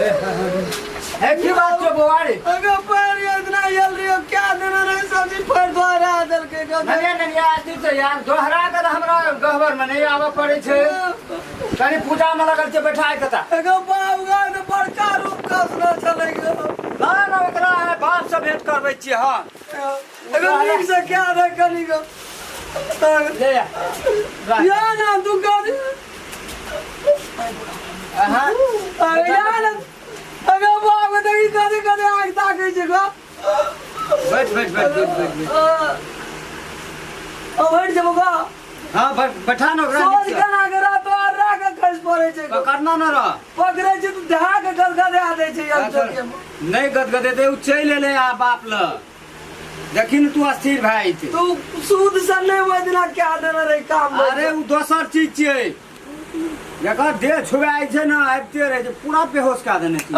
हे की बात छौ बौआ रे? अगर पैर इतना आयल रहियो क्या देना रहे सब्जी फड़ दोहरा देलकै गो। ननिया ननिया अथी छै यार दोहरा के तऽ हमरा गहबर में नहीं आबऽ पड़ै छै कनि पूजा में लगल छै बैठा के तऽ एगो बाप गाय ने बड़का रूप कसना छलै गो। ना ना ओकरा आइ बाप से भेंट करबै छियै हँ एगो नीक से क्या दे कनि गो। ले आ राख। या ना तू कर अहाँ अरे या ना अगर बाप के देखी कदे कदे आँख ताकै छै गो। बैठ बैठ बैठ बैठ बैठ बैठ ओ बैठ जेबो गो। हाँ बैठ बैठा न ओकरा सोच नीक से। केना के रातो आर राख के खसि पड़ै छै गो। पकड़ना न रह पकड़ै छै तऽ धहा के गदगदा दै छै एक चोके मे। नहीं गदगदेतै ओ चलि एलै आ बाप लग देखी ने तू अस्थिर भए जेतै तू सूद से नहीं ओहि दिना क्या देने रही काम अरे ओ दोसर चीज छियै जकर देह छुआइ छै ने आबिते रहै छै पूरा बेहोश कए देने छै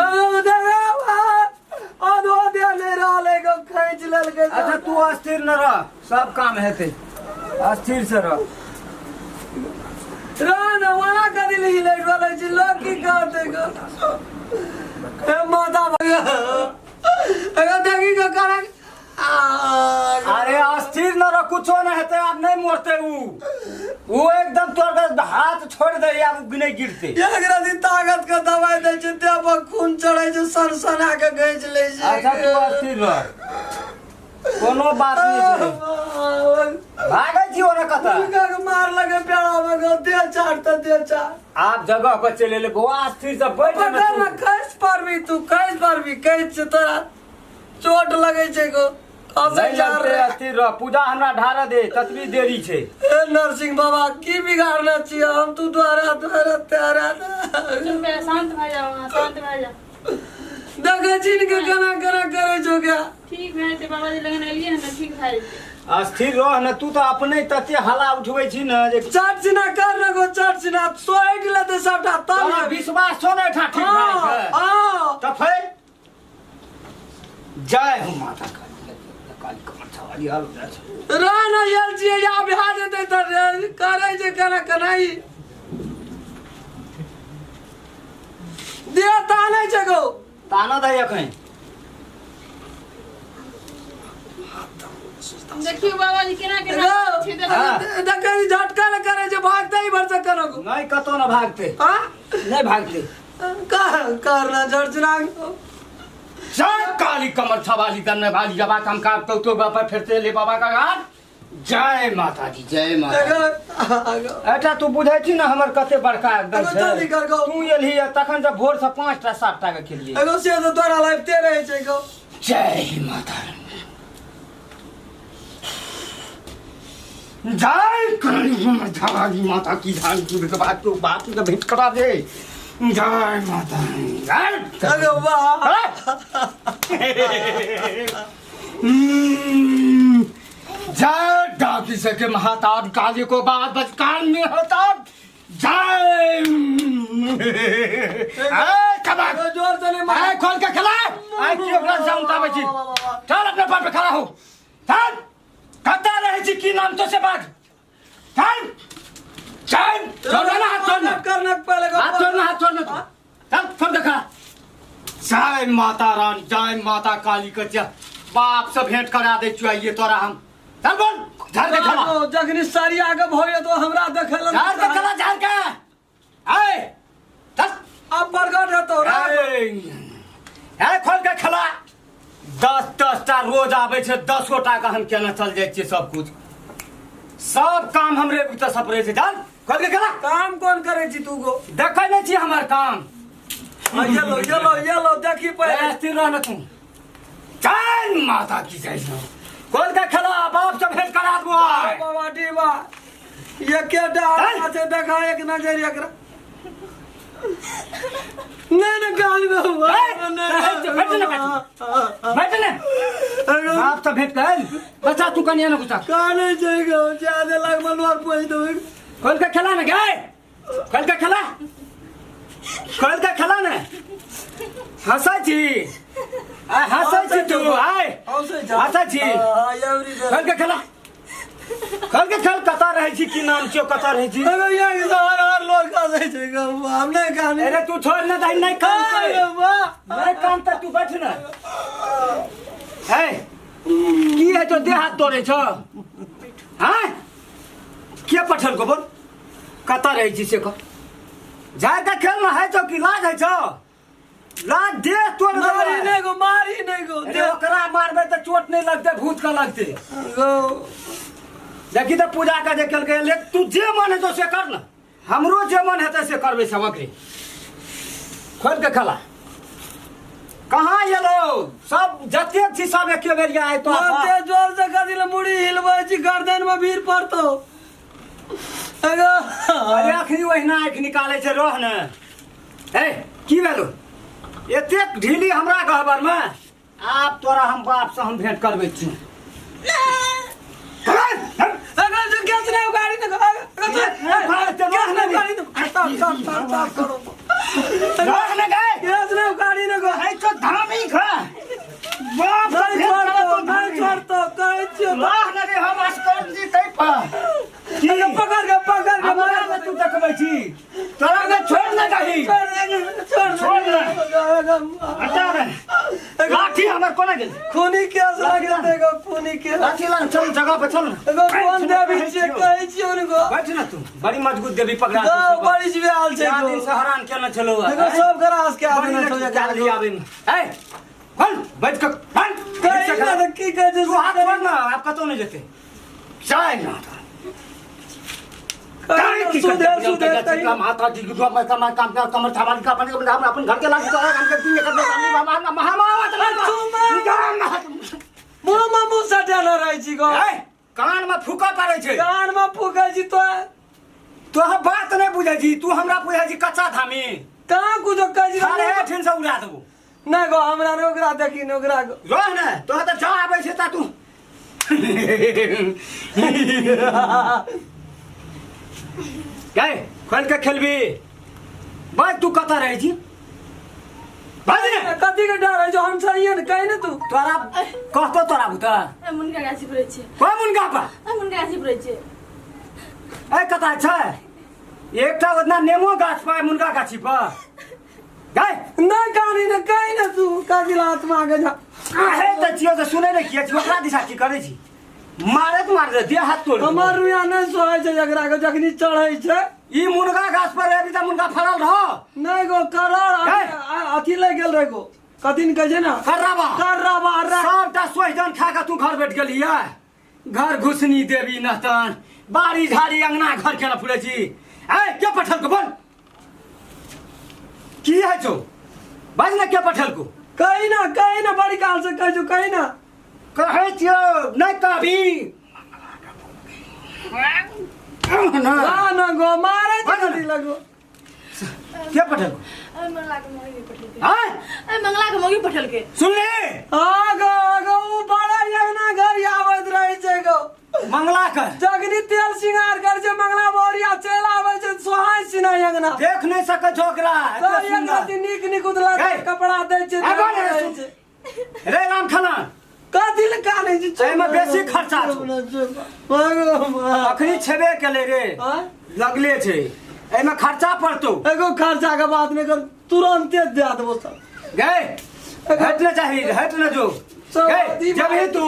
आधो देह नहीं रहल एगो खींच लेलकै अच्छा तू अस्थिर न रह सब काम हेतै अस्थिर से रह रह न वहाँ करी ली लाइट वाला छी लोग की कहते गो हे माता भगवान अगर देखी को करे अरे अस्थिर न रह कुछो न हेतै आब नहीं मरतै ऊ ऊ एकदम तोर के हाथ छोड़ दे आब नहीं गिरते एकरा दिन ताकत के दवाई दै छै देह पर खून चढ़ै छै सनसना के घींच लै छै अच्छा तू अस्थिर रह कोनो बात नहीं छै भागै छी ओने कतऽ हुनका के मार लगे पेड़ा में गो देह चाट तऽ देह चाट आब जगह पर चलि एलै बौआ अस्थिर से बैठ पकड़ ने ना खसि पड़बी तू खसि पड़बी कहै छै तोरा चोट लगै छै गो खसै नहीं जा लगतै रे अस्थिर रह पूजा हमरा ढारऽ दे ततबी देरी छै हे नरसिंह बाबा की बिगाड़ने छियै हम तू द्वारा द्वारा तेरा चुप रह, शांत भए जाओ अहाँ शांत भए जाओ देखै छी ने के केना केना करै छौ गे ठीक भए जेतै बाबाजी लगन एलियै हन तऽ ठीक भए जेतै अस्थिर रह ने तू तऽ अपने तते हला उठबै छी ने जे चट सिना कर ने गो चट सिना सोइट लेतै सबटा तब तोरा ने। विश्वास छौ ने एहिठाम ठीक भए हँ जेतै? हँ तऽ फेर जय हो माता काली काली कमर छवाली हाल हो छै रह न आयल छियै या भए जेतै तऽ करै छै केना केना ई देह तानै छै गो ताना दही अखन देखियौ बाबाजी केना केना गो छै देखियौ। हाँ। देखै छी झटका ने करै छै भागतै ही भरसे केना गो नहीं कतौ न भागते हाँ नहीं भागते कर करना झटना जय काली कमर छवाली दन्ने वाली जबा हम का तो तो बापा फिरते ले बाबा का घाट जय माता दी जय माता दी। अच्छा तू बुझै छी ने हमर कते बड़का एकदम एगो जल्दी कर गो। तू एलही आ तखन जब भोर से 5टा 7टा के खेलिए एगो से तो तोरा लाइफते रहै छै गो जय माता रानी। जय काली कमर छवाली माता की धान की बात तो बात के भेंट करा दे जय माता रानी, जय एगो वाह जय डाकी सके महाताब काली को बात बचकान में होता जय ए कबाक एगो जोर से नहीं मार ए खोल के खिला ए की ओकरा साउंड आबै छी चल अपने पर पे खड़ा हो चल कतऽ रहै छी की नाम तो से बात चल चल छोड़ ना हाथ छोड़ ना करने के पहले हाथ छोड़ ना हाथ छोड़ ना तू। चल छोड़ देखा जय माता रानी जय माता काली के जय बाप से भेंट करा दे छियो आइए तोरा हम चल बोल झाड़ के खड़ा जखनी सरिया के भऽ तो हमरा देखै लए झाड़ के खड़ा झाड़ के आए चल अब बरगद हेतौ रे ए खोल के खला 10 10 टा रोज आबै छै 10 गोटा के हम केना चल जाइ छियै सब कुछ सब काम हमरे बुते सपरै छै जान खोल के खला काम कोन करै छी तू गो देखै नहि छी हमर काम हाँ, ये लो ये लो ये लो देखी पहले स्थिर रह न तू जय माता की जय हो खोल के खला बाप से भेंट करा देबो आइ। बाबा डीबा ये के डाल छै देखा एक नजर एकरा नहीं नहीं गाल में हुआ बैठ ना, बैठ ने बाप से भेंट कर बच्चा तू कनिया न गुस्सा काने जाएगा ज्यादा लाग मनवार पहुंच दो खोल के खेला ना गए खोल के खेला खोल के खेला ने हंसै छी आ हंसै छी तू आय हंसै छी हंसै छी हां एवरी खोल के खेला खोल के खेल कतऽ रहै छी की नाम छियौ कतऽ रहै छी अरे ये के हर हर लोग खसै छै गो हम नहि कानी अरे तू छोड़ ना दही नहीं कान अरे वाह नहीं कान तऽ तू बैठ ना है की है तो देह हाथ तोड़े छौ हाँ के पठल को बोल कतऽ रहै छी से कह जाय के खेल ना है छौ कि लाज है छौ लाज देह तोड़ मारी देबै नहि गो मारी नहि गो अरे ओकरा मारबै तऽ चोट नहि लगतै भूत के लगतै गो देखी तऽ पूजा के जे केलकै ले तू जे मन हेतौ से कर ना हमरो जे मन हेतै से करबै सामग्री खोल के खेला कहाँ एलो सब जतेक छी सब एके बेर आय तो बहुते जोर से कथी ले मुड़ी हिलबै छी गर्दन में भीड़ पड़तौ अगो अरे अखनी ओहिना आँखि निकालै छै रह ने ए की भेलो एतेक ढीली हमरा गहबर में आब तोरा हम बाप से हम भेंट करबै छी अगो जो गैस नहीं उगाड़ी ने अगो जो गैस नहीं उगाड़ी ने तब तब तब तब करो रह ने गए गैस नहीं उगाड़ी ने गो है तो धामी खा बाप से नहीं भेंट छोड़तो करब तो नहीं धामी। छोड़तो कहै छियौ रह ने रे हम असकर जी तै पर की अगो पकड़ के पकड़ के हमरा ने तू देखबै छी तोरा के छोड़ ने दही छोड़ दे छोड़ छोड़ दे। दे हटा रे लाठी हमर कोना गेल खूनी केस लागि देगो खूनी केस लाठी लान चल जगह पर चल एगो कोन देवी छियै कहै छियौ ने गो बैठ ना तू बड़ी मजबूत देवी पकड़ा गो बड़ी जुआल छै चार गो दिन से हैरान केने छलो देखो सब ग्रास के आदमी छौ जे आदमी आबै में ए खोल बैठ के खोल कहै ना तऽ की कहै छै तू हाथ छोड़ ना आप कतौ नहीं जेते जाय ना कही ना, सुधे सुधे कही ना। माता जी की दुआ मैं कमा काम का कमर छावाली का पानी का हम अपन घर के लागी तो हम के तीन कर दे महा मुँह में मुँह सटेने रहै छी गो ए कान में फूका पड़ै छै कान में फूकै छी तो तोह बात नहीं बुझै छी तू हमरा बुझै छी कच्चा धामी कहाँ कुछो कहै छी साढ़े आठ से उड़ा देबो नहि गो हमरा ने ओकरा देखी ने ओकरा गो रह ने तोह तऽ जा आबै छै ता तू गए खोल के खेलबी बाज तू कतऽ रहै छी बाज ने कथी के डर है जो हम सही ने कही ने तू तोरा कहतो तोरा बुता ए मुनगा गाछी पर रहै छियै कोन मुनगा पर ए मुनगा गाछी पर रहै छियै ए कतऽ छै एकटा ओतना नेमो गाछ पर मुनगा गाछी पर गए नहि कानी ने कही ने तू कथी ला आत्मा के जा आहे तऽ छियौ तऽ सुनै नहि किया छी ओकरा दिशा की करै छी मारैत मारैत देह हाथ तोड़ हमर रुआ नहि सोहै छै जकरा के जखनी चढ़ै छै ई मुनगा गाछ पर अभी तऽ मुनगा फड़ल रह नहि गो करड़ गए। अथी लागि गेल रहै गो कथी ने कहै छै ने कर्राबा करड़ाबा रे सबटा सोहिजन खा कऽ तू घर बैठ गेली है घर घुसनी देवी नहतन बाड़ी झाड़ी अंगना घर केना फुरै छी ऐ के पठल को बोल की है छौ बाज ना के पठल को कही ना कही ना बड़ी काल से कहै छौ कही ना कहै छियौ नहि कहबी ना ना ना गो मारै छै बाज ना। कथी लगो के पठल को ए मंगला के मौगी पठेलकै आँय ए मंगला के मौगी पठेलकै सुन ले हाँ गो गो उ बड़ा अंगना घर आबैत रहै छै गो मंगला कर जखनी तेल सिंगार कर छै मंगला बोरिया चलि आबै छै सोहाय सिनाय अंगना देख नहीं सकै छौ ओकरा सब एते एक सुंदर। रति नीक नीक उतला गै। कपड़ा दै छै ए, बोल रे, रहै सुन। छै रे राम खाना कथी ले कानै छै एहिमे बेसी खर्चा छौ। अखनी छेबे केलै रे आँय? लगले छै एहिमे खर्चा पड़तौ एगो खर्चा के बात नहि कर तुरन्ते दए देबो सब गए हट न चाही हट न जो सब गए आदमी जबही तू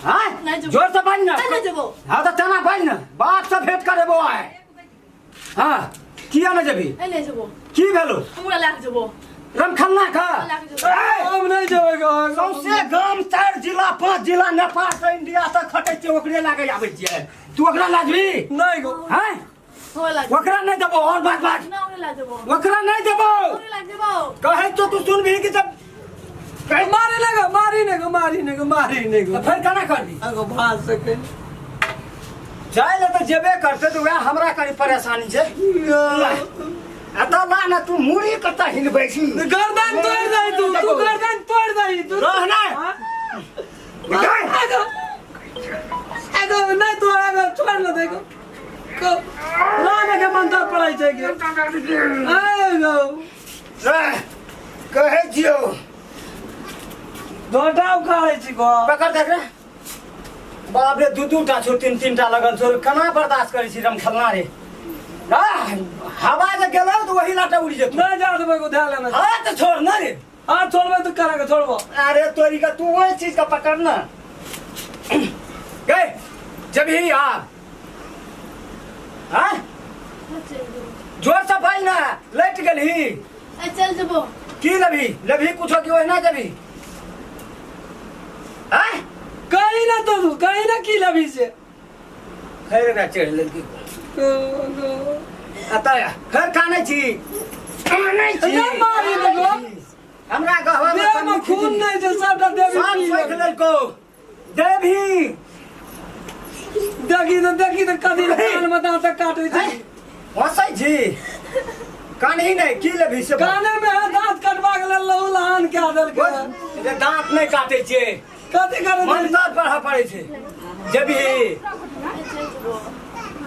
हाँ नहि जेबो। जोर से बाज ना नहि जेबो। हाँ तो तेना बाज ना बाप से भेंट करेबो आए हाँ किया न जेबही ए नहि जेबो की भेलो हमरा लए के जेबो रमखन्ना खा लए के जेबो ए, हम नहि जेबै गो सौंसे गाम चारि जिला पाँच जिला नेपाल से इंडिया तक खटै छियै ओकरे लागे आबै छियै तू ओकरा लाजबी नहि गो हैं हमरा लए ओकरा नहि देबो और बात बात ना ओकरे लए जेबो ओकरा नहि देबो ओकरे लए जेबो कहै तो तू सुनबही कि जब मारी ने गो मारी ने गो मारी ने गो मारी ने गो तऽ फेर केना करबी एगो भात से कहि जाय लए तऽ जेबे करतै तऽ वएह हमरा कनि परेशानी छै एतऽ ला ने तू मुड़ी कतऽ हिलबै छी गर्दन तोड़ दही तू तू गर्दन तोड़ दही तू रह नै। हाँ? गए। एगो एगो नहि तोड़ एगो छोड़ न देखो राने के मंत्र पढ़ै छै के एगो कहै छियौ डोटा उखाड़ै छी गो पकड़ देख रे बाप रे, दू दू टा छौ, तीन तीन टा लगल छौ, केना बर्दाश्त करै छी रमखलना रे? आह, हवा जे गेलौ तऽ वही लाटा उड़ि जेतौ। नहीं जा देबै को ध्यान लेना। हाथ छोड़ ना रे। हाथ छोड़बै तो करा के छोड़बो। अरे तोरी का तू वही चीज का पकड़ ना गए जब ही आ हाँ जोर से भाई ना लट गेल ही। ए चल जबो। की लभी लभी कुछो की ओहिना जबी हाँ कहीं ना तो तू कहीं ना की लभी से खैर एकरा चढ़ लेलकी अतः खैर कानै छी कानै छी। नहि मारी देबो। हमरा गहवा में देह में खून नहीं छै सबटा देवी सब पी सोखि लेलकै। लेलको देवी। देखी तो देखी तो कदी कान में दांत काटे छै। हंसै छी कानही नहि की लेबही से बोल। काने में है दांत कटवा के लेल लहू लहान के देलकै। जे दांत नहि काटै छियै। कथी करे? मंत्र पढ़ऽ पड़ै छै जेबही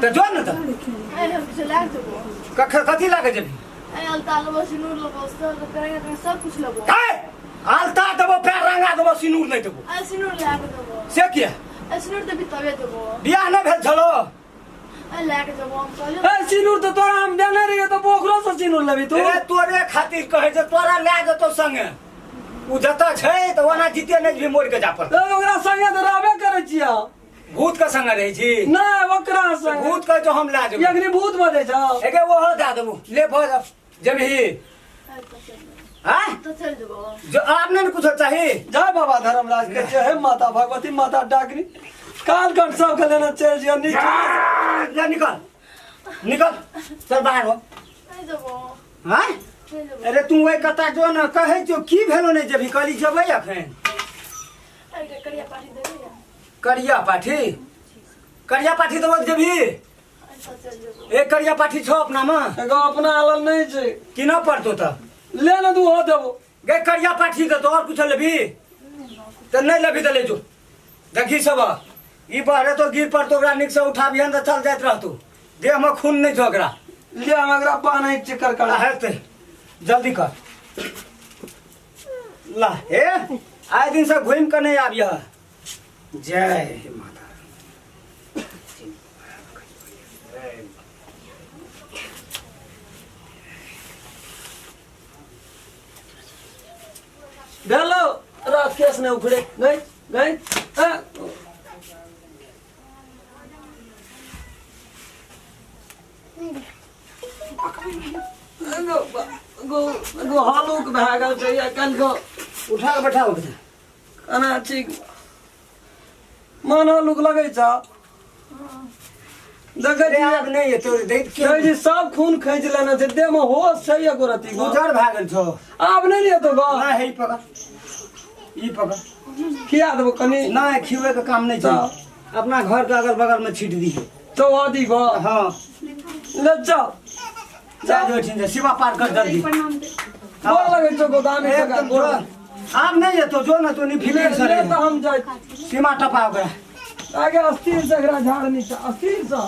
तऽ जो ने तऽ ए हम चला जबो। कख कथी लागे जेबही? ए अलता लेबो, सिनूर लेबो, सब करेंगे, सब कुछ लेबो। हे आलता देबो, पैर रंगा देबो, सिनूर नहि देबो। ए सिनूर ला के देबो। से किया? ए सिनूर देबी तबे देबो। बियाह नहि भेल छलो? ए ला के देबो हम कहलियो। ए सिनूर तो तोरा हम देने रहियो तो पोखरो से सिनूर लेबी तू। ए तोरे खातिर कहै छै, तोरा लए जेतौ संगे, ओ जतऽ छै तऽ ओना जीते नहि भी मोड़ के जा पड़तौ। तो ओकरा संगे तो रहबे करै छियै। भूत के संगे रहै छी? नहि ओकरा संगे। भूत कहै छौ हम लए जेबौ। अखनी भूत बजै छौ। एगे ओहो दए देबो ले भऽ जाओ जेबही। ए तो चल जेबो। आँय तो चल जेबो। जो आब नहि ने कुछो चाही। जय बाबा धर्मराज के जय, हे माता भगवती माता डाकनी काल कंठ सबके लेने चलि जियो नीचे। ले निकल निकल चल बाहर हो। नहीं जेबो। आँय नहीं जेबो। अरे तू ओहि कता जो ने कहै छौ की भेलो नहि जेबही? कहली जेबै अखन। ए करिया पाठी देबे या? करिया पाठी? करिया पाठी देबो तऽ जेबही? ए तो चल जेबो। एक करिया पाठी छौ अपना मे? एगो अपना आलल नहीं छै। किनऽ पड़तौ तऽ? ले ने तू हो देबो। गे करिया पाठी देतौ और कुछो लेबही तऽ नहि लेबही तऽ ले जो। देखी सब ई बहरे तो गिर पड़तो, ओकरा नीक से उठाबिहन तऽ चल जाइत रहतौ, देह में खून नहि छौ ओकरा। ले हम एकरा बान्है छियै करकड़ा। हेतै जल्दी कर ला। हे आइ दिन से घुमि कऽ नहि आबिह। जय माता। भेलो रात केस नहि उखड़े नहीं नहीं हाँ। एगो एगो एगो हलुक भए गेल छै आइ काल्हि के। उठा के बैठाओ बेटा। केना ठीक मन हलुक लगै छ देखै अरे छी आब नहि एतौ दैत के। देखै छी सब खून खींच लेने छै, देह में होश छै एको रत्ती गो। उजर भए गेल छौ। आब नहि ने एतौ गो। नहि हे ई पकड़ ई पकड़। खिया देबो कनि। नहि खिबै के काम नहि छै, अपना घर के अगल बगल में छीट दिहे। तो आदि गो। हाँ ले जाओ। जा जो ठीक शिवा पार कर जल्दी। प्रणाम दे। गोर लगै छौ गोदाम में एकदम गोर। जो आब नहि एतौ जो ने तो नहीं ले फिकर से ले तऽ हम जाइ। सीमा टपा ओकरा। आगे अस्थिर से एकरा झाड़ नीचा अस्थिर से।